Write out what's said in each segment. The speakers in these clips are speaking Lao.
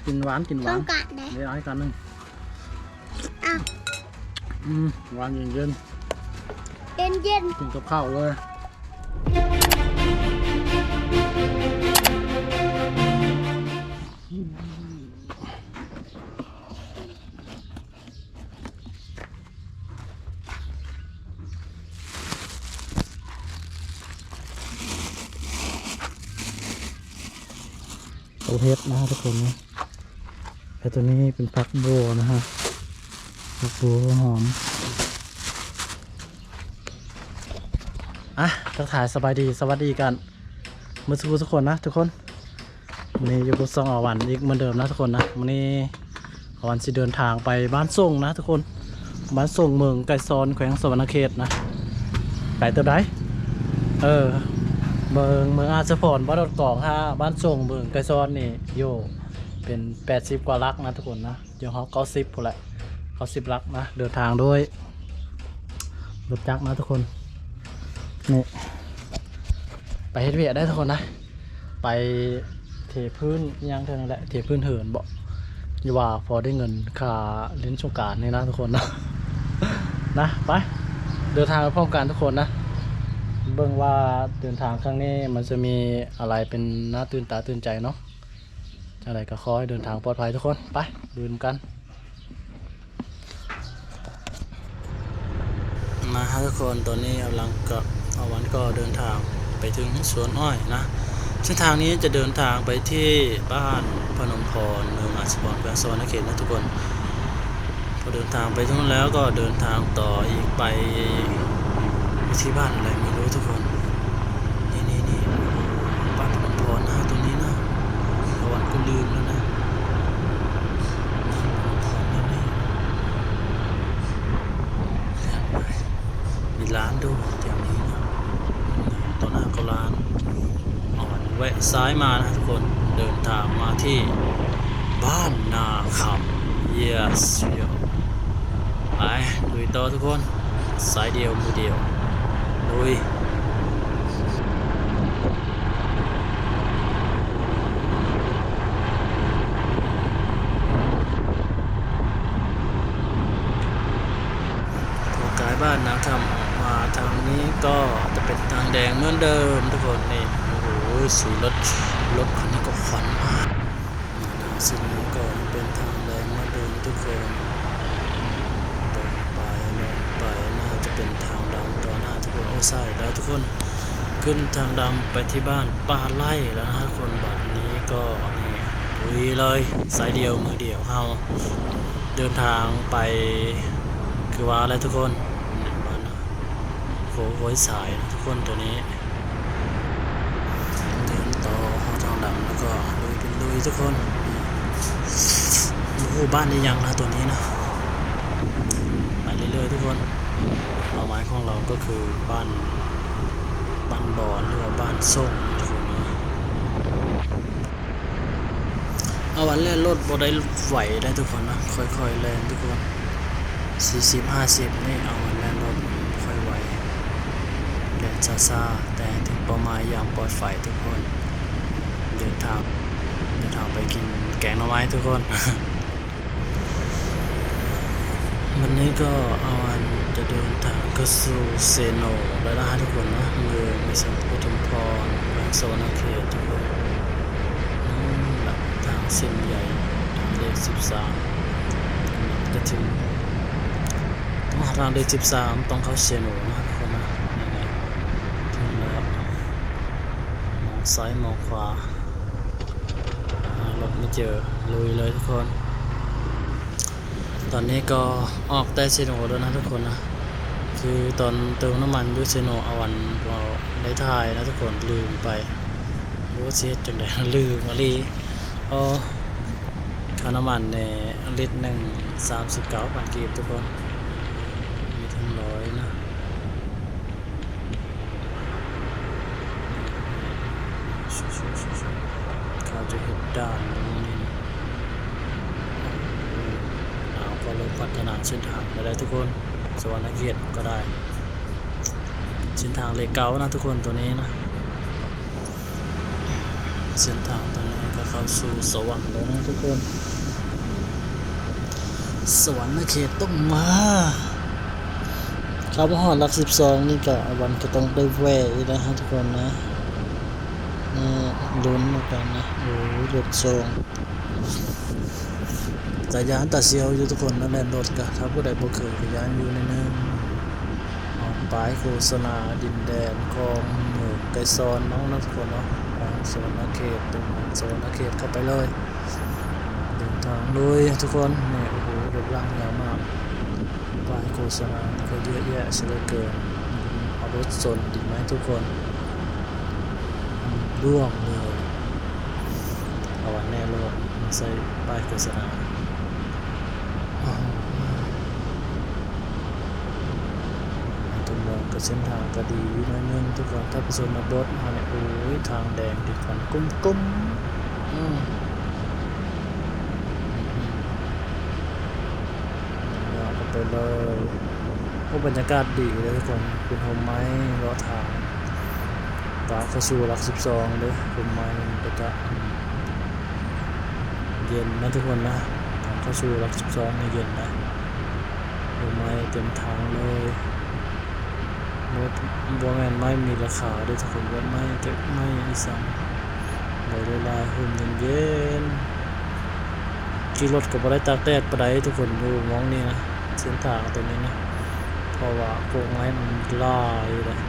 ກິນຫວານ ກິນຫວານ ສົງການເດ້ ເດ້ ເອົາອີກອັນໜຶ່ງ. ອ້າວ ອືມ ຫວານເຢັນໆ ເຢັນໆ ກິນກັບເຂົ້າເລີຍ. ເອົາເຫັດນະທຸກຄົນນະ ແລະ ຕົວນີ້ເປັນຜັກບົວນະຮະ ຜັກບົວຫົວຫອມ. ອ່ະ ທັກທາຍສະບາຍດີ ສະຫວັດດີກັນໝົດສູ່ຜູ້ສູ່ຄົນນະທຸກຄົນ. ມື້ນີ້ຢູ່ກັບຊ່ອງອາວັນອີກເໝືອນເດີມນະທຸກຄົນນະ. ມື້ນີ້ອາວັນຊິເດີນທາງໄປບ້ານສົງນະທຸກຄົນ ບ້ານສົງ ເມືອງໄກສອນ ແຂວງສະຫວັນນະເຂດນະ. ໄກເຕີບໃດ໋ ເອີ ເມືອງ ເມືອງອາດສະພອນ ບ້ານດອນກອງ ຫາບ້ານສົງ ເມືອງໄກສອນນີ້ຢູ່ເປັນແປດສິບກວ່າຫຼັກນະທຸກຄົນນະ. ເຈົ້າເຮົາເກົ້າສິບພຸ້ນແຫຼະ ເກົ້າສິບຫຼັກນະ ເດີນທາງດ້ວຍລົດຈັກນະທຸກຄົນ. ນີ້ ໄປເຮັດວຽກໄດ້ທຸກຄົນນະ ໄປເທພື້ນອີ່ຫຍັງເທົ່ານັ້ນແຫຼະ ເທພື້ນເຫີນເບາະ ຫຼືວ່າພໍໄດ້ເງິນຄ່າຫຼິ້ນສົງການນີ້ນະທຸກຄົນນະ ນະ. ໄປ ເດີນທາງໄປພ້ອມກັນທຸກຄົນນະ ເບິ່ງວ່າເດີນທາງຄັ້ງນີ້ມັນຈະມີອະໄລເປັນໜ້າຕື່ນຕາຕື່ນໃຈເນາະ. ຈັ່ງໃດກໍຂໍໃຫ້ເດີນທາງປອດໄພທຸກຄົນ. ໄປ ລຸຍນຳກັນ ມາຮະທຸກຄົນ. ຕອນນີ້ອາວັນກໍ ອາວັນກໍເດີນທາງໄປເຖິງສວນອ້ອຍນະ. ເສັ້ນທາງນີ້ຈະເດີນທາງໄປທີ່ບ້ານພະນົມພອນ ເມືອງອາດສະພອນ ແຂວງສະຫວັນນະເຂດນະທຸກຄົນ. ພໍເດີນທາງໄປເຖິງແລ້ວກໍເດີນທາງຕໍ່ອີກໄປທີ່ບ້ານອະໄລບໍ່ຮູ້ທຸກຄົນ. ນີ້ໆໆ ບ້ານພະນົມພອນນະ ຕົງນີ້ນະ ອາວັນກໍລືມແລ້ວນະ ບ້ານພະນົມພອນນີ້ ມີຮ້ານດ້ວຍແຖວນີ້ນະ ຕໍ່ໜ້າກໍຮ້ານ. ອາວັນແວະຊ້າຍມານະທຸກຄົນ ເດີນທາງມາທີ່ບ້ານນາຄຳ. Yes yo. ໄປ ລຸຍຕໍ່ທຸກຄົນ ສາຍດຽວມືດຽວ ລຸຍ. ພໍກາຍບ້ານນາຄຳອອກມາທາງນີ້ກໍຈະເປັນທາງແດງເໝືອນເດີມທຸກຄົນ. ນີ້ ໂອ້ໂຫ ສີລົດ ລົດຄັນນີ້ກໍຄວັນມາກ. ເສັ້ນນີ້ກໍເປັນທາງແດງເໝືອນເດີມທຸກຄົນ ເດີນໄປ ເດີນໄປ ໜ້າຈະເປັນທາງດຳຕໍ່ໜ້າທຸກຄົນ. ໂອ້ ໃຊ້ແລ້ວທຸກຄົນ ຂຶ້ນທາງດຳໄປທີ່ບ້ານປ່າໄລ່ແລ້ວນະທຸກຄົນ. ບັດນີ້ກໍນີ້ ລຸຍເລີຍ ສາຍດຽວມືດຽວ ເຮົາເດີນທາງໄປ ຄືວ່າແຫຼະທຸກຄົນ ໂຄ້ງຫ້ວຍສາຍນະທຸກຄົນ ຕົວນີ້. ເດີນຕໍ່ເຂົ້າທາງດຳ ແລ້ວກໍລຸຍເປັນລຸຍທຸກຄົນ. ບໍ່ຮູ້ບ້ານອີ່ຫຍັງນະຕົວນີ້ນະ ໄປເລື້ອຍໆທຸກຄົນ. ເປົ້າໝາຍຂອງເຮົາກໍຄືບ້ານ ບ້ານບອນ ຫຼືວ່າບ້ານສົງນະທຸກຄົນ. ອາວັນແລ່ນລົດບໍ່ໄດ້ໄວເດ້ທຸກຄົນນະ ຄ່ອຍໆແລ່ນທຸກຄົນ. ສີ່ສິບ ຫ້າສິບນີ້ ອາວັນແລ່ນລົດບໍ່ຄ່ອຍໄວ ແລ່ນຊ້າໆ ແຕ່ເຖິງເປົ້າໝາຍຢ່າງປອດໄພທຸກຄົນ. ເດີນທາງ ເດີນທາງໄປກິນແກງໜໍ່ໄມ້ທຸກຄົນ. ວັນນີ້ກໍອາວັນຈະເດີນທາງເຂົ້າສູ່ເຊໂນແລ້ວນະທຸກຄົນເນາະ ເມືອງໄຊປະທຸມພອນ ແຂວງສະຫວັນນະເຂດທຸກຄົນ. ນັ້ນລະທາງເສັ້ນໃຫຍ່ ທາງເລກສິບສາມ ຈະເຖິງ ໂອ້ ທາງເລກສິບສາມ ຕ້ອງເຂົ້າເຊໂນນະທຸກຄົນນະ. ນີ້ແຫຼະ ເຖິງແລ້ວ ມອງຊ້າຍມອງຂວາ ຫາລົດມາເຈີ ລຸຍເລີຍທຸກຄົນ. ຕອນນີ້ກໍອອກແຕ່ເຊໂນແລ້ວນະທຸກຄົນນະ ຄືຕອນເຕີມນ້ຳມັນຢູ່ເຊໂນ ອາວັນບໍ່ໄດ້ຖ່າຍນະທຸກຄົນ ລືມໄປ. ບໍ່ຮູ້ຊິເຮັດຈັ່ງໃດ ລືມອີ່ຫຼີ. ອໍ ຄ່ານ້ຳມັນນີ້ລິດໜຶ່ງ ສາມສິບເກົ້າພັນກີບທຸກຄົນ ມີເຖິງຮ້ອຍນະ. ເຂົາຈະເຮັດດ່ານຢູ່ນີ້ ເຮົາກໍລົງພັດທະນາເສັ້ນທາງໄປໄດ້ທຸກຄົນ ສະຫວັນນະເຂດກໍໄດ້ ເສັ້ນທາງເລກເກົ້ານະທຸກຄົນ ໂຕນີ້ນະ. ເສັ້ນທາງຕົວນີ້ກໍ ເຂົ້າສູ່ສະຫວັນແລ້ວນະທຸກຄົນ. ສະຫວັນນະເຂດຕ້ອງມາ. ເຂົ້າມາຮອດຫຼັກສິບສອງນີ້ກະ ອາວັນກະຕ້ອງໄດ້ແວ່ອີກແລ້ວນະທຸກຄົນນະ. ນີ້ ລຸ້ນນຳກັນນະ. ໂອ້ຍ ລົດສົ່ງ ຕາຢ້ານຕາສ່ຽວຢູ່ທຸກຄົນນະ ແລ່ນລົດກະ ຖ້າຜູ້ໃດບໍ່ເຄີຍກະຢ້ານຢູ່ໜ້ອຍໜຶ່ງ. ປ້າຍໂຄສະນາດິນແດນຂອງເມືອງໄກສອນເຮົານະທຸກຄົນເນາະ, ແຂວງສະຫວັນນະເຂດ, ຈັງຫວັດສະຫວັນນະເຂດ ເຂົ້າໄປເລີຍ. ເດີນທາງໂດຍທຸກຄົນ. ນີ້ ໂອ້ໂຫ ລົດລາງຍາວມາກ. ປ້າຍໂຄສະນານີ້ກະເຍອະແຍະຊະເຫຼືອເກີນ. ເອົາລົດຊົນດີໄໝທຸກຄົນ? ອືມ ລ່ວງເລີຍ. ເອົາອັນແນ່ໂລດ ໃສ່ປ້າຍໂຄສະນາ. ຕົວເມືອງກະເສັ້ນທາງກະດີຢູ່ໜ້ອຍໜຶ່ງທຸກຄົນ, ຖ້າໄປຊົນນະບົດເຮົານີ້ ໂອ້ຍ ທາງແດງຕິດກັນກຸ້ມໆ. ອືມ ອືມ ອືມ ຍາວກັນໄປເລີຍ. ໂອ້ ບັນຍາກາດດີເລີຍທຸກຄົນ, ເປັນຮົ່ມໄມ້ເລາະທາງ. ຕາມເຂົ້າສູ່ຫຼັກສິບສອງເດີ, ຮົ່ມໄມ້ມັນກະຈະ ອືມ ເຢັນນະທຸກຄົນນະ. ຕາມເຂົ້າສູ່ຫຼັກສິບສອງນີ້ເຢັນນະ, ຮົ່ມໄມ້ເຕັມທາງເລີຍ. ບໍ່ ບໍ່ແມ່ນໄມ້ມີລາຄາເດີທຸກຄົນ, ແບບໄມ້ເກັບໄມ້ອີ່ສັງ ໃບຫຼາຍໆ ຮົ່ມເຢັນໆ. ຂີ່ລົດກະບໍ່ໄດ້ຕາກແດດປານໃດທຸກຄົນ ຢູ່ໝ່ອງນີ້ນະ, ເສັ້ນທາງຕົວນີ້ນະ, ເພາະວ່າກົກໄມ້ມັນຫຼາຍເດ້. ອືມ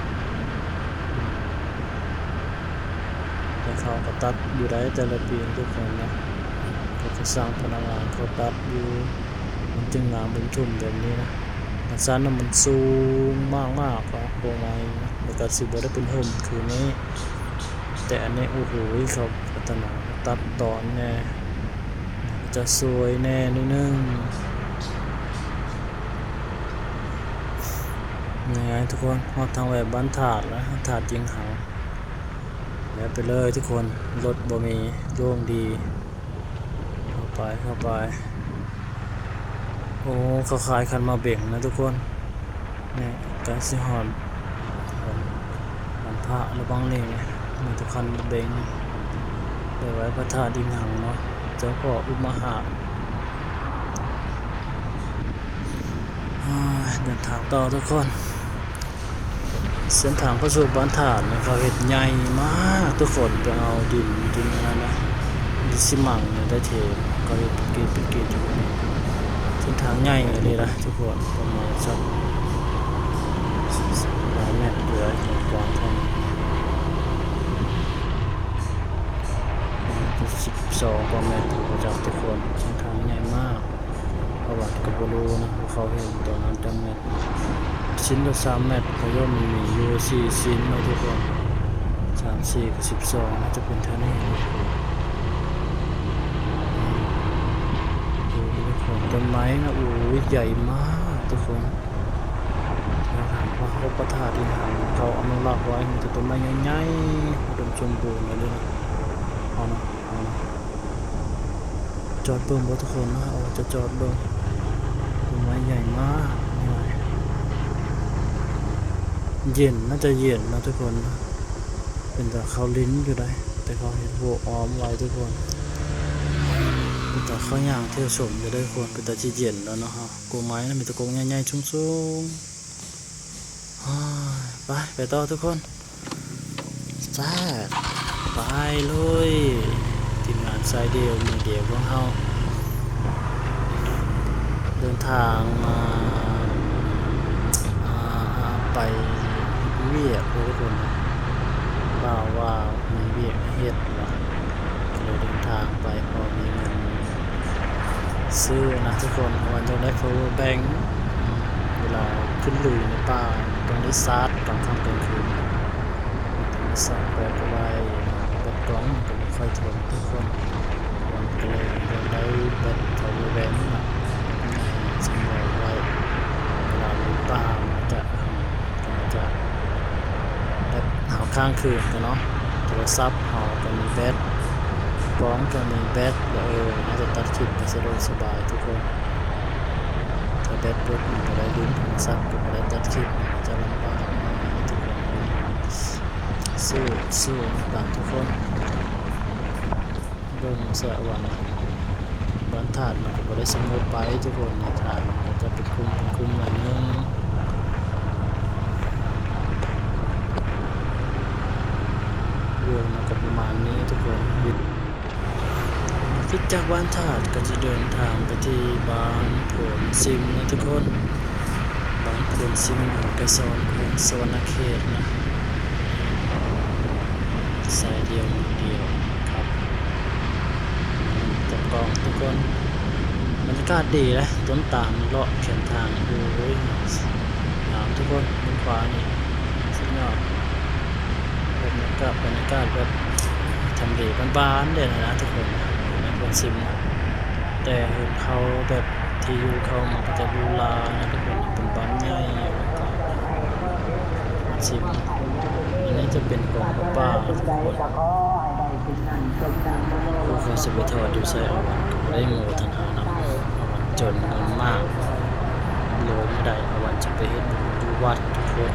ແຕ່ເຂົາກະຕັດຢູ່ໃດ ແຕ່ລະປີທຸກຄົນນະ, ເຂົາກະສັ່ງພະນັກງານເຂົາຕັດຢູ່ ມັນຈຶ່ງງາມອຸ້ມທຸ່ມແບບນີ້ນະ. ອັນຊັ້ນນະມັນສູງມາກໆ ກົກໄມ້ນະ, ແລ້ວກະຊິບໍ່ໄດ້ເປັນຮົ່ມຄືນີ້. ແຕ່ອັນນີ້ ໂອ້ໂຫ ເຂົາພັດທະນາ ຕັດຕອນແນ່ ຈະສວຍແນ່ໜ້ອຍໜຶ່ງ. ນີ້ໄງທຸກຄົນ ຮອດທາງແວ່ບ້ານທາດລະ ທາດຈິງຫັງ. ແວະໄປເລີຍທຸກຄົນ, ລົດບໍ່ມີ ໂລ່ງດີ. ເຂົ້າໄປ ເຂົ້າໄປ. ໂອ້ ເຂົາຂາຍຂັນໝາກເບັງນະທຸກຄົນ. ນີ້ໃກ້ຊິຮອດວັນພະລະບັງນີ້, ມີແຕ່ຂັນໝາກເບັງ ໄປໄຫວ້ພະທາດອິງຫັງເນາະ, ເຈົ້າພໍ່ອຸມມະຫາດ. ເດີນທາງຕໍ່ທຸກຄົນ. ເສັ້ນທາງເຂົ້າສູ່ບ້ານທາດນີ້ເຂົາເຮັດໃຫຍ່ມາກທຸກຄົນ, ໄປເອົາດິນ ດິນອັນນັ້ນນະ ດິນຊີມັງນີ້ໄດ້ເທ, ເຂົາເຮັດເປັນເກດເປັນເກດຢູ່ນີ້. ເສັ້ນທາງໃຫຍ່ອີ່ຫຼີນະທຸກຄົນ, ປະມານສັກຫຼາຍແມັດຢູ່ໄດ໋ ກວ້າງເທົ່ານີ້ ສິບສອງກວ່າແມັດ ບໍ່ຈັກທຸກຄົນ. ເສັ້ນທາງໃຫຍ່ມາກ. ປະຫວັດກະບໍ່ຮູ້ນະ ວ່າເຂົາເຮັດຕອນນັ້ນຈັກແມັດ, ຊິ້ນລະສາມແມັດ ກະຍ່ອມມີຢູ່ສີ່ຊິ້ນເນາະທຸກຄົນ, ສາມສີ່ກະສິບສອງ ໜ້າຈະເປັນເທົ່ານີ້. ໂອ້ຍ ທຸກຄົນ ຕົ້ນໄມ້ນະ ໂອ້ຍ ໃຫຍ່ມາກທຸກຄົນ. ແຖວທາງພະ ພະທາດອິງຫັງ ເຂົາອະນຸລັກໄວ້ ມີແຕ່ຕົ້ນໄມ້ໃຫຍ່ໆ ອຸດົມສົມບູນເລີຍ. ເອົານະ ເອົານະ. ຈອດເບິ່ງບໍ່ທຸກຄົນນະ? ເອົາ ຈະຈອດເບິ່ງ. ຕົ້ນໄມ້ໃຫຍ່ມາກ. ເຢັນ ໜ້າຈະເຢັນນະທຸກຄົນ. ເປັນຕາເຂົ້າຫຼິ້ນຢູ່ໃດ໋ ແຕ່ເຂົາເຮັດຮົ້ວອ້ອມໄວ້ທຸກຄົນ. ເປັນຕາເຂົ້າຍ່າງທ່ຽວຊົມຢູ່ເດີທຸກຄົນ. ເປັນຕາຊິເຢັນແລ້ວເນາະ. ກົກໄມ້ນະ ມີແຕ່ກົກໃຫຍ່ໆ ສູງໆ. ໂອ້ຍ ໄປ ໄປຕໍ່ທຸກຄົນ. ແຊດ ໄປເລີຍ. ທີມງານຊາຍເດວ ມືເດວຂອງເຮົາ ເດີນທາງມາ ອ່າ ໄປເຮັດວຽກເດີທຸກຄົນ. ບ່າວວ່າມີວຽກໃຫ້ເຮັດວ່າ ກະເລີຍເດີນທາງໄປ ພໍມີເງິນຊື້ນະທຸກຄົນ. ເພາະວ່າຢາກໄດ້ພາວເວີແບັງ ເວລາຂຶ້ນລຸຍໃນປ່າ ຕ້ອງໄດ້ຊາດກາງຄ່ຳກາງຄືນ. ໂທລະສັບກະບໍ່ໄດ້ ແບັດກ້ອງກະບໍ່ຄ່ອຍທົນທຸກຄົນ. ມັນກະເລີຍຢາກໄດ້ແບັດພາວເວີແບັງເນາະ ແບັດໃຫຍ່ສຳຮອງໄວ້ ເວລາລົງປ່າມັນກະຈະ ກະຈະແບັດເຮົາຄ້າງຄືນກະເນາະ. ໂທລະສັບເຮົາກະມີແບັດ ກ້ອງກະມີແບັດ ເອີ ໜ້າຈະຕັດຄລິບໄດ້ສະດວກສະບາຍທຸກຄົນ. ຖ້າແບັດເບິດມັນກະໄດ້ຫຼິ້ນໂທລະສັບ ກະບໍ່ໄດ້ຕັດຄລິບ ມັນກະຈະລຳບາກໜ້ອຍທຸກຄົນ. ສູ້ໆນຳກັນທຸກຄົນ. ເບິ່ ສະຫວັນ ບ້ານທາດມັນກໍບໍ່ໄດ້ສະຫງົບໄປທຸກຄົນ ທາງມັນກໍຈະເປັນຂຸມເປັນຂຸມໜ້ອຍໜຶ່ງ ວິວມັນກໍປະມານນີ້ທຸກຄົນ. ອອກຈາກບ້ານທາດກໍຈະເດີນທາງໄປທີ່ບ້ານໂພນຊິມນະທຸກຄົນ ບ້ານໂພນຊິມຢູ່ໄກສອນ ແຂວງສະຫວັນນະເຂດນະ ສາຍດຽວດຽວກັບຕະກອງທຸກຄົນ. ບັນຍາກາດດີເດ້ ຕົ້ນຕານເລາະແຄມທາງ ໂອ້ຍ ງາມທຸກຄົນ ເບິ່ງຂວານີ້ ສຸດຍອດ ແບບ ບັນຍາກາດ ບັນຍາກາດແບບທຳເລບ້ານໆເດ້ນະທຸກຄົນ ແມ່ນຄົນຊິມນະ ແຕ່ເຮືອນເຂົາແບບທີ່ຢູ່ເຂົາມັນກໍຈະຫຼູຫຼານະທຸກຄົນ ເປັນບ້ານໃຫຍ່ ຄົນຊິມ ອັນນີ້ຈະເປັນກອງຜ້າປ່າທຸກຄົນ ໂອ້ ຂ້ອຍຊິໄປຖອດຢູ່ໃສ ອາວັນກໍບໍ່ໄດ້ໂມທະນານຳ ອາວັນຈົນເງິນມາກ ໂລມໄດ້ ອາວັນຈະໄປເຮັດບຸນຢູ່ວັດທຸກຄົນ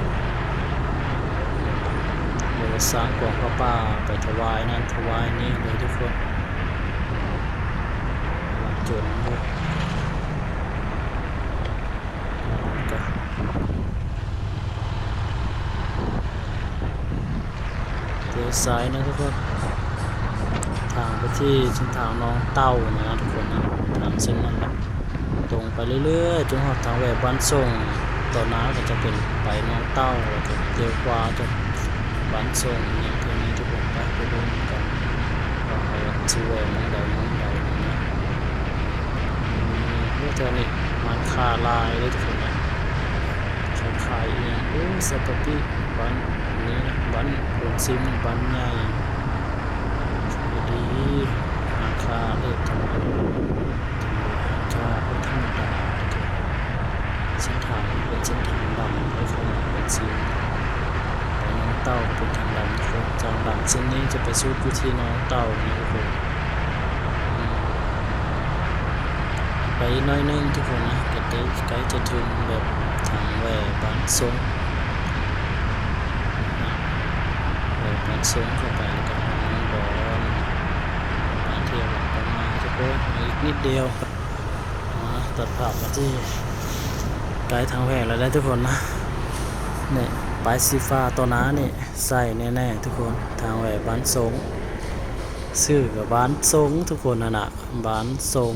ໂດຍສ້າງກອງຜ້າປ່າໄປຖວາຍນັ້ນຖວາຍນີ້ເລີຍທຸກຄົນ ອາວັນຈົນໝົດ ກໍ ລ້ຽວຊ້າຍນະທຸກຄົນ ທາງໄປທີ່ເສັ້ນທາງໜອງເຕົ່ານະທຸກຄົນນະ ທາງເສັ້ນນັ້ນແຫຼະ ຕົງໄປເລື້ອຍໆ ຈົນຮອດທາງແວ່ບ້ານສົງ ຕໍ່ໜ້າກໍຈະເປັນໄປໜອງເຕົ່າ ແລ້ວກໍລ້ຽວຂວາຈາກບ້ານສົງ ອີ່ຫຍັງແຖວນີ້ທຸກຄົນ ໄປ ໄປເບິ່ງນຳກັນວ່າເຮົາຊິແວ່ໝ່ອງໃດໝ່ອງໃດນະ. ໂອ້ ແຖວນີ້ຮ້ານຄ້າຫຼາຍເດ້ທຸກຄົນນະ ເຂົາຂາຍອີ່ຫຍັງ ໂອ້ ຊາປາປີ ບ້ານນີ້ ບ້ານໂພນຊິມ ບ້ານໃຫຍ່ ຂາຍດີ ຮ້ານຄ້າເລີດ ທຳເລ ທຳເລຮ້ານຄ້າບໍ່ທຳມະດາເດ້ທຸກຄົນ ເສັ້ນທາງເປັນເສັ້ນທາງດຳ ເປັນເສັ້ນທາງດຳ ໄປໜອງເຕົ່າເປັນທາງດຳທຸກຄົນ ທາງດຳເສັ້ນນີ້ຈະໄປສຸດຢູ່ທີ່ໜອງເຕົ່ານີ້ທຸກຄົນ ໄປອີກໜ້ອຍໜຶ່ງທຸກຄົນນະ ໃກ້ ໃກ້ຈະເຖິງແບບທາງແວ່ບ້ານສົງ ແວ່ບ້ານສົງເຂົ້າໄປ ແລ້ວກໍຮອດເມືອງບອນ ບ້ານທີ່ເຮົາເປົ້າໝາຍທຸກຄົນ ອີກນິດດຽວ. ມາຕັດພາບມາທີ່ໃກ້ທາງແວ່ແລ້ວເດີທຸກຄົນນະ ນີ້ ປ້າຍສີຟ້າຕໍ່ໜ້ານີ້ ໃສ່ແນ່ໆທຸກຄົນ ທາງແວ່ບ້ານສົງ ຊື່ກໍບ້ານສົງທຸກຄົນຫັ້ນນະ ບ້ານສົງ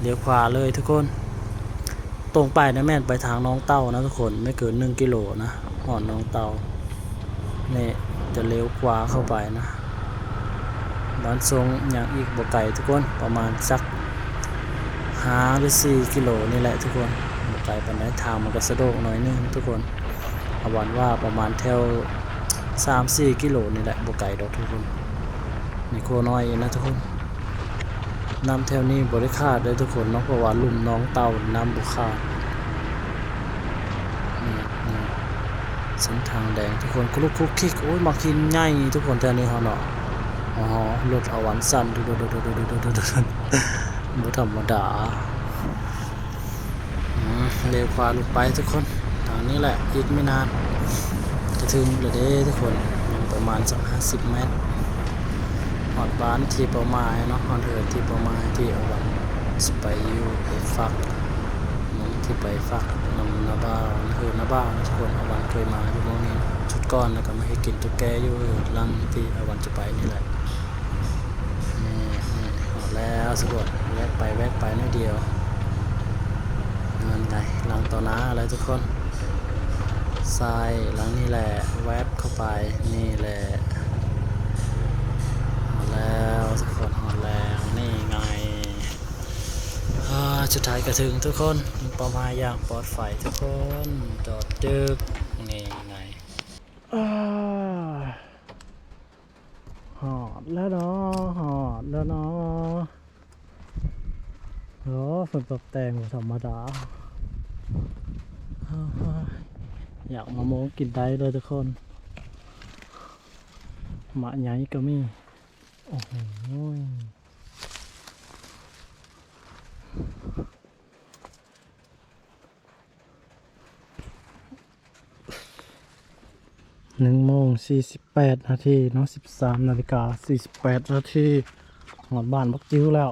ລ້ຽວຂວາເລີຍທຸກຄົນ ຕົງໄປນະແມ່ນໄປທາງໜອງເຕົ່ານະທຸກຄົນ ໄມ່ເກີນໜຶ່ງກິໂລນະ ຮອດໜອງເຕົ່າ ນີ້ຈະລ້ຽວຂວາເຂົ້າໄປນະ ບ້ານຊົງຍັງອີກບໍ່ໄກທຸກຄົນ ປະມານຈັກຫ້າຫຼືສີ່ກິໂລນີ້ແຫຼະທຸກຄົນ ບໍ່ໄກປານໃດ ທາງມັນກໍສະດວກໜ້ອຍໜຶ່ງທຸກຄົນ ອາວັນວ່າປະມານແຖວສາມສີ່ກິໂລນີ້ແຫຼະ ບໍ່ໄກດອກທຸກຄົນ ມີຂົວນ້ອຍອີກນະທຸກຄົນ. ນ້ຳແຖວນີ້ບໍ່ໄດ້ຂາດເດີທຸກຄົນເນາະ ເພາະວ່າລຸ່ມໜອງເຕົ່ານ້ຳບໍ່ຂາດ ນີ້ ນີ້ ເສັ້ນທາງແດງທຸກຄົນ ຄຸລຸກຄຸກຄິກ ໂອ້ຍ ໝາກຫີນໃຫຍ່ທຸກຄົນ ແຖວນີ້ເຮົາເນາະ ອໍ ລົດອາວັນສັ່ນ ບໍ່ທຳມະດາ. ອືມ ລ້ຽວຂວາລົງໄປທຸກຄົນ ທາງນີ້ແຫຼະ ອີກບໍ່ນານຈະເຖິງແລ້ວເດ້ທຸກຄົນ ຍັງປະມານສັກຫ້າສິບແມັດ ຮອດບ້ານທີ່ເປົ້າໝາຍເນາະ ຮອດເຮືອນທີ່ເປົ້າໝາຍທີ່ອາວັນຊິໄປຢູ່ໄປຝາກ ໝ່ອງທີ່ໄປຝາກນຳນ້າບ່າວ ເຮືອນນ້າບ່າວທຸກຄົນ ອາວັນເຄີຍມາຢູ່ໝ່ອງນີ້ຊຸດກ່ອນ ແລ້ວກໍມາເຮັດກິນຕຸກແກຢູ່ຫຼັງທີ່ອາວັນຈະໄປນີ້ແຫຼະ. ນີ້ ນີ້ ຮອດແລ້ວທຸກຄົນ ແວະໄປແວະໄປໜ້ອຍດຽວ ນັ້ນໄງ ຫຼັງຕໍ່ໜ້າແລ້ວທຸກຄົນ ຊ້າຍຫຼັງນີ້ແຫຼະ ແວບເຂົ້າໄປ ນີ້ແຫຼະ ຮອດແລ້ວທຸກຄົນ ຮອດແລ້ວ ນີ້ໄງ ອາ ສຸດທ້າຍກໍເຖິງທຸກຄົນ ເປົ້າໝາຍຢ່າງປອດໄພທຸກຄົນ ຈອດຕຶກ ນີ້ໄງ ອາ. ຮອດແລ້ວເນາະ ຮອດແລ້ວເນາະ ໂອ້ ເພິ່ນຕົບແຕ່ງບໍ່ທຳມະດາ ຢາກມາໂມກິນໄດ້ເດີທຸກຄົນ ໝາກໃຫຍ່ກໍມີ ໂອ້ໂຫ. ຮ ໜຶ່ງໂມງສີ່ສິບແປດນາທີເນາະ ສິບສາມນາລິກາສີ່ສິບແປດນາທີ ຮອດບ້ານບັກຈິວແລ້ວ.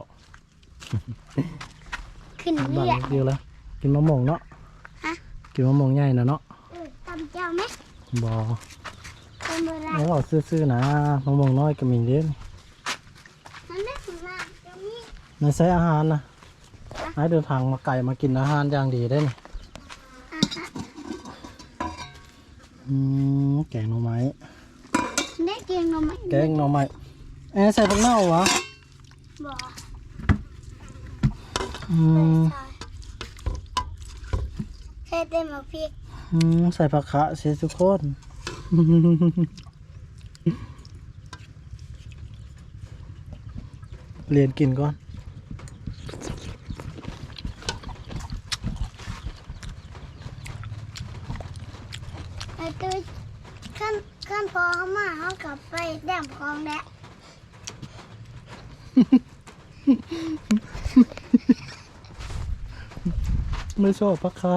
ຂຶ້ນ ຮອດບ້ານບັກຈິວແລ້ວ. ກິນມະມ່ວງເນາະ. ຮະ? ກິນມະມ່ວງໃຫຍ່ນະເນາະ. ເອີ ຕຳແຈ່ວແມະ. ບໍ່ ເປັນບໍ່ໄດ້. ເວົ້າຊື່ໆນະ ມະມ່ວງນ້ອຍກໍມີເດ້. ມັນໄດ້ຂອງຫຼານກໍມີ. ໃນໃຊ້ອາຫານນະ. ຮະ? ໃຫ້ເດີນທາງມາໄກ ມາກິນອາຫານຢ່າງດີເດ້ນີ້. ອາຫານ ອືມ ແກງໜໍ່ໄມ້. ໄດ້ແກງໜໍ່ໄມ້. ແກງໜໍ່ໄມ້. ແອ ໃສ່ຜັກເນົ່າຫວາ? ບໍ່. ອືມ ໃສ່ແຕ່ໝາກພິກ. ອືມ ໃສ່ຜັກຄະຊິທຸກຄົນ. ລຽນກິນກ່ອນ. ໄອ້ຕຸ້ຍ ຄັນ ຄັນພໍ່ເຮົາມາ ເຮົາກໍໄປແຕ້ມຂອງແຫຼະ. ໄມ່ຊອບຜັກຄະ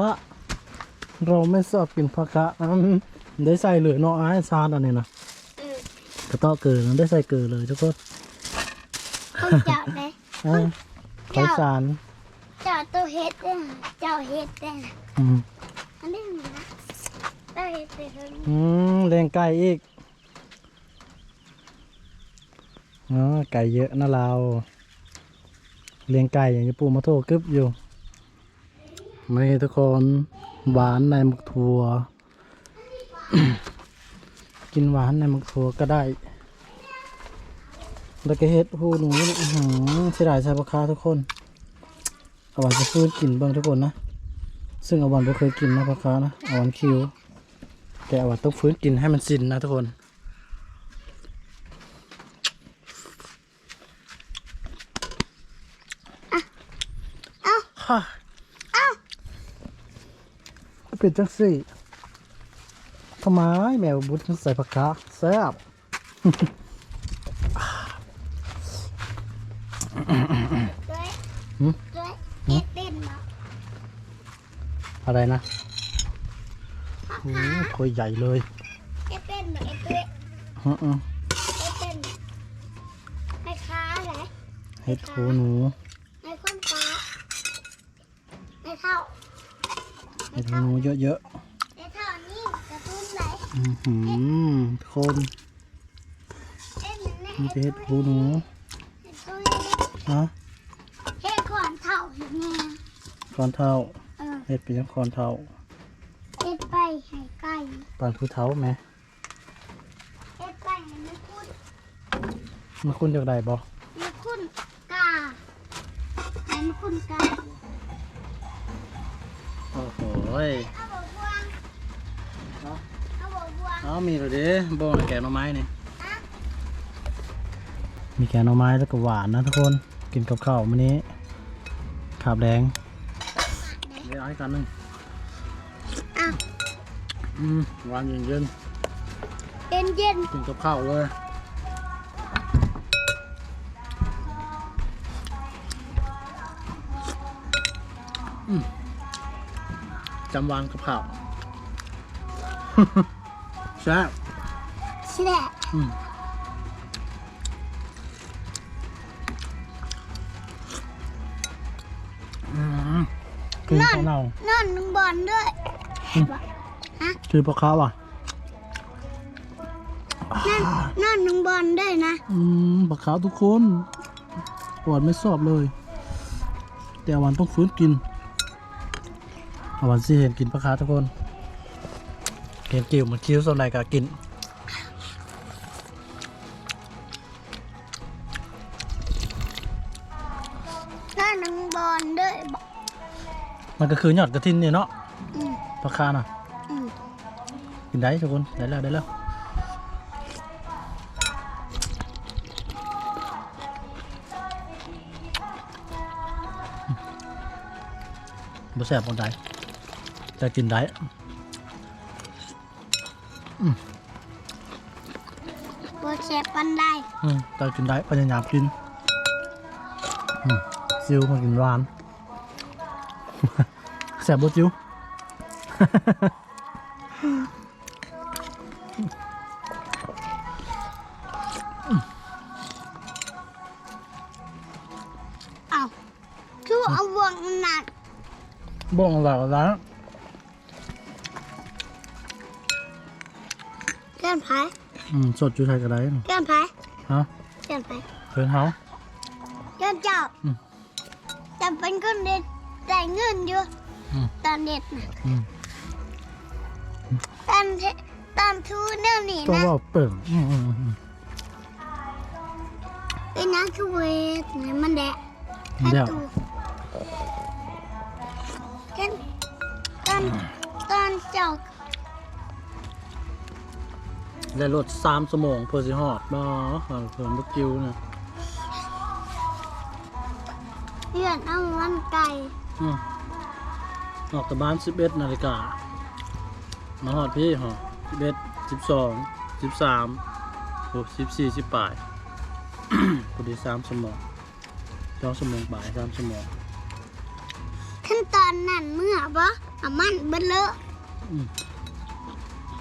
ເຮົາໄມ່ຊອບກິນຜັກຄະ. ອືມ ໄດ້ໃສ່ເລີຍເນາະ ອ້າຍຊານອັນນີ້ນະ. ເອີ ກະເຕາະເກີນ ໄດ້ໃສ່ເກີເລີຍທຸກຄົນ. ຂອງເຈົ້າເດ້. ເອີ ຂອງສານ ເຈົ້າໂຕເຮັດເດ້ ເຈົ້າເຮັດເດ້. ອືມ ອັນນີ້ນະ ເຈົ້າເຮັດເດ້. ອືມ ລ້ຽງໄກ່ອີກ. ອໍ ໄກ່ເຍອະນະລາວ ລ້ຽງໄກ່ ຍັງຈະປູມາໂທກຶບຢູ່. ນີ້ທຸກຄົນ ຫວານໃນໝາກຖົ່ວ ກິນຫວານໃນໝາກຖົ່ວກໍໄດ້. ແລ້ວກໍເຫັດຫູໜູ ອືຫື ເສຍດາຍໃສ່ພໍ່ຄ້າທຸກຄົນ. ອາຫວານຊິຟື້ນກິນເບິ່ງທຸກຄົນນະ ຊຶ່ງອາຫວານບໍ່ເຄີຍກິນນະ ພໍ່ຄ້ານະ ອາຫວານຄິວ. ແຕ່ອາຫວານຕ້ອງຟື້ນກິນໃຫ້ມັນຊິນນະທຸກຄົນ. ອະ ເອົ້າ ຮະ ເອົ້າ ເປັນຈັ່ງຊີ້ ທຳໄມແມ່ບຸດໃສ່ຜັກຄະ ແຊບ. ເຮັດເປັນບໍ່? ອະໄລນະ? ໂອ້ ຖ້ວຍໃຫຍ່ເລີຍ. ເຮັດເປັນບໍ່? ເຮັດເປັນ ເຮັດເປັນ ເຮັດຫູໜູ ໃນຄົນປາ ແມ່ເຖົ້າ ເຮັດຫູໜູເຍາະໆ. ແມ່ເຖົ້ານີ້ກະຕຸ້ນໄດ້. ອືຫື ຄົນ ເຮັດຫຍັງແນ່? ມັນຈະເຮັດຫູໜູ. ເຮັດຫຍັງ? ຮະ? ເຮັດຂອນເຖົ້າເຮັດແນ່. ຂອນເຖົ້າ? ເອີ ເຮັດເປັນຫຍັງຂອນເຖົ້າ? ເຮັດໄປໃຫ້ໄກ່. ປານຜູ້ເຖົ້າແມ. ເຮັດໄປໃຫ້ມັນຂຸ້ນ. ມັນຂຸ້ນຢາກໄດ້ບໍ່? ມັນຂຸ້ນກາ ໃຫ້ມັນຂຸ້ນກາ. ໂອ້ໂຫຍ ເອົາບໍ່ບວງ ເອົາບໍ່ບວງ. ເອົາ ມີແລ້ວເດ້ ບໍ່ ແກງໜໍ່ໄມ້ນີ້. ຮະ? ມີແກງໜໍ່ໄມ້ແລ້ວກໍຫວານນະທຸກຄົນ. ກິນກັບເຂົ້າມື້ນີ້ ຄາບແດງ. ເດ ເອົາອີກອັນໜຶ່ງ. ອາ ອືມ ຫວານເຢັນໆ ເຢັນໆ ກິນກັບເຂົ້າເລີຍ. ອືມ ຈຳຫວານກັບເຂົ້າ ແຊບ ແຊບ. ອືມ ອືມ ຄື ນອນ ເຂົ້າເນົ່າ ນອນໜຶ່ງບ່ອນເດີ້. ອືມ ຮະ ຄືປາຄາວະ? ນອນ ນອນໜຶ່ງບ່ອນເດີ້ນະ. ອືມ ປາຄາວທຸກຄົນ ອາຫວານໄມ່ຊອບເລີຍ ແຕ່ອາຫວານຕ້ອງຟື້ນກິນ. ອາຫວານຊິເຫັນກິນປາຄາວທຸກຄົນ ເຫັນກິວ ມັນຄິວສ່ຳໃດກໍກິນ. ນອນໜຶ່ງບ່ອນເດີ້. ມັນກໍຄືຍອດກະຖິນນີ້ເນາະ. ອືມ ປາຄາວນະ. ອືມ ກິນໄດ້ທຸກຄົນ ໄດ້ແລ້ວ ໄດ້ແລ້ວ. ບໍ່ແຊບປານໃດ ແຕ່ກິນໄດ້. ອືມ ບໍ່ແຊບປານໃດ. ອືມ ແຕ່ກິນໄດ້ ພະຍາຍາມກິນ. ອືມ ຊິວມາກິນຫວານ. ແຊບບໍ່ ຈິວ? ເອົາບ່ວງນັ້ນ ບ່ວງລາວລະ ເພື່ອນໃຜ? ອືມ ສົດຢູ່ໃສກໍໄດ້ ເພື່ອນໃຜ? ຮະ? ເພື່ອນໃຜ? ເພື່ອນເຮົາ ເພື່ອນເຈົ້າ ອືມ ເຈົ້າເປັນຄົນເຮັດ ໄດ້ເງິນຢູ່ ອືມ ຕອນເຮັດນະ ອືມ ຕອນເຮັດ ຕອນຖູແນວນີ້ນະ ເຈົ້າເວົ້າເປັນ ອືມໆໆ ເປັນຫຍັງຄືບໍ່ເຮັດໃຫ້ມັນແດະ ແດະ ຕອນ ຕອນເຈົ້າ ແລະລົດສາມຊົ່ວໂມງເພື່ອຊິຮອດ ບໍ່ ເພິ່ນບໍ່ກິວນະ ເລື່ອນເອົາມັນໄກ່ ອືມ ອອກຈາກບ້ານສິບເອັດນາລິກາ ມາຮອດພີ້ຮອດ ສິບເອັດ ສິບສອງ ສິບສາມ ໂອ້ ສິບສີ່ ສິບປາຍ ພໍດີສາມຊົ່ວໂມງ ສອງຊົ່ວໂມງປາຍ ສາມຊົ່ວໂມງ ຂັ້ນຕອນນັ້ນເມື່ອບໍ່ ນ້ຳມັນເບິດເລີຍ ອືມ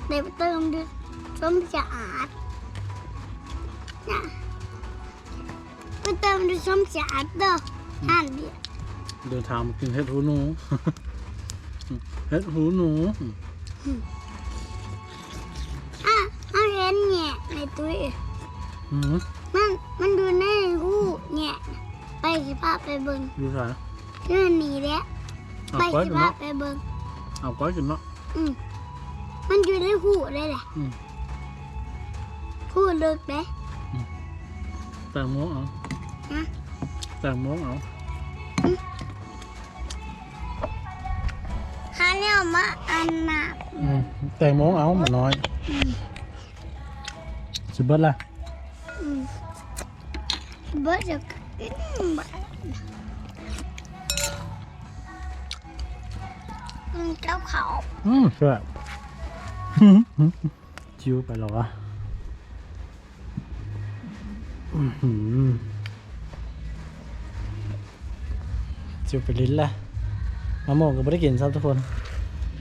ໄດ້ໄປເຕີມຢູ່ຊົມສະອາດນະ ໄປເຕີມຢູ່ຊົມສະອາດເດີ ອືມ ຮ້ານເບຍ ເດີນທາງມາກິນເຫັດຫູໜູ ເຫັດຫູໜູ ອືມ ອ່ະ ເຮົາເຫັນແຍະໃນຕຸ້ຍ ອືມ ມັນ ມັນຢູ່ໃນຫູແຍະ ໄປຊິພາໄປເບິ່ງ ຢູ່ໃສ? ຢູ່ນີ້ແຫຼະ ເອົາ ໄປຊິພາໄປເບິ່ງ ເອົາກ້ອຍຂຶ້ນເນາະ ອືມ ມັນຢູ່ໃນຫູເລີຍແຫຼະ ອືມ ຫູເລິກເດ້ ອືມ ແຕງໂມເອົາ ຮະ? ແຕງໂມເອົາ ອືມ ຫາແນວມາອັນນະ ອືມ ແຕງໂມເອົາ ໝານ້ອຍ ອືມ ຊິເບິດລະ ອືມ ເບິດແລ້ວກໍກິນ ອືມ ກັບເຂົ້າ ອືມ ແຊບ ຈິວໄປແລ້ວວະ ອືຫື ຊິໄປຫຼິ້ນລະ ມະມ່ວງກໍບໍ່ໄດ້ກິນຊ້ຳທຸກຄົນ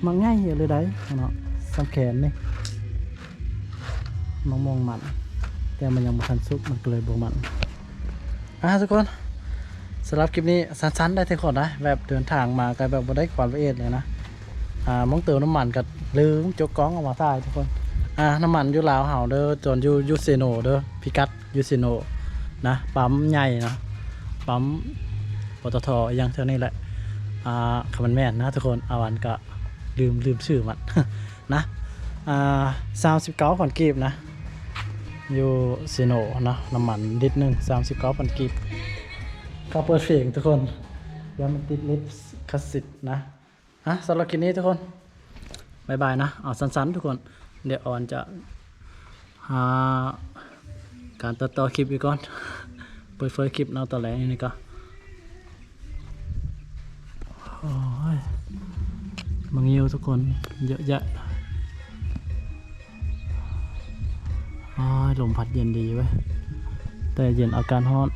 ໝາກໃຫຍ່ເລີຍໄດ໋ເນາະ ສ່ຳແຂນນີ້ ມະມ່ວງມັນ ແຕ່ມັນຍັງບໍ່ທັນສຸກ ມັນກໍເລີຍບໍ່ມັນ ອ່າ ທຸກຄົນ ສຳລັບຄລິບນີ້ສັ້ນໆ ໄດ້ທຸກຄົນນະ ແບບເດີນທາງມາກໍແບບບໍ່ໄດ້ຄວາມລະອຽດເລີຍນະ ອ່າ ໝ່ອງເຕີມນ້ຳມັນກໍລືມຈົກກ້ອງເອົາມາຖ່າຍທຸກຄົນ ອ່າ ນ້ຳມັນຢູ່ລາວເຮົາເດີ ຕອນຢູ່ ຢູ່ເຊໂນເດີ ພິກັດ ຢູ່ເຊໂນນະ ປ້ຳໃຫຍ່ນະ ປ້ຳ ປຕທ ອີ່ຫຍັງແຖວນີ້ແຫຼະ ອ່າ ຄັນມັນແມ່ນນະທຸກຄົນ ອາວັນກະລືມ ລືມຊື່ມັນນະ ອ່າ ສາມສິບເກົ້າພັນກີບນະ ຢູ່ເຊໂນເນາະ ນ້ຳມັນລິດໜຶ່ງ ສາມສິບເກົ້າພັນກີບ ເຂົາເປີດເພງທຸກຄົນ ແລ້ວມັນຕິດລິຂະສິດນະ. ອ່ະ ສຳລັບຄລິບນີ້ທຸກຄົນ ບາຍບາຍນະ ເອົາສັ້ນໆ ທຸກຄົນ ດຽວອອນຈະຫາການຕັດຕໍ່ຄລິບອີກກ່ອນ ເປີດເຜີຍຄລິບເນາະ ຕອນແລງນີ້ກໍ ໂອ້ຍ ມາງິ້ວທຸກຄົນ ເຍາະແຍະ ໂອ້ຍ ລົມພັດເຢັນດີເວີຍ ແຕ່ເຢັນອາກາດຮ້ອນ.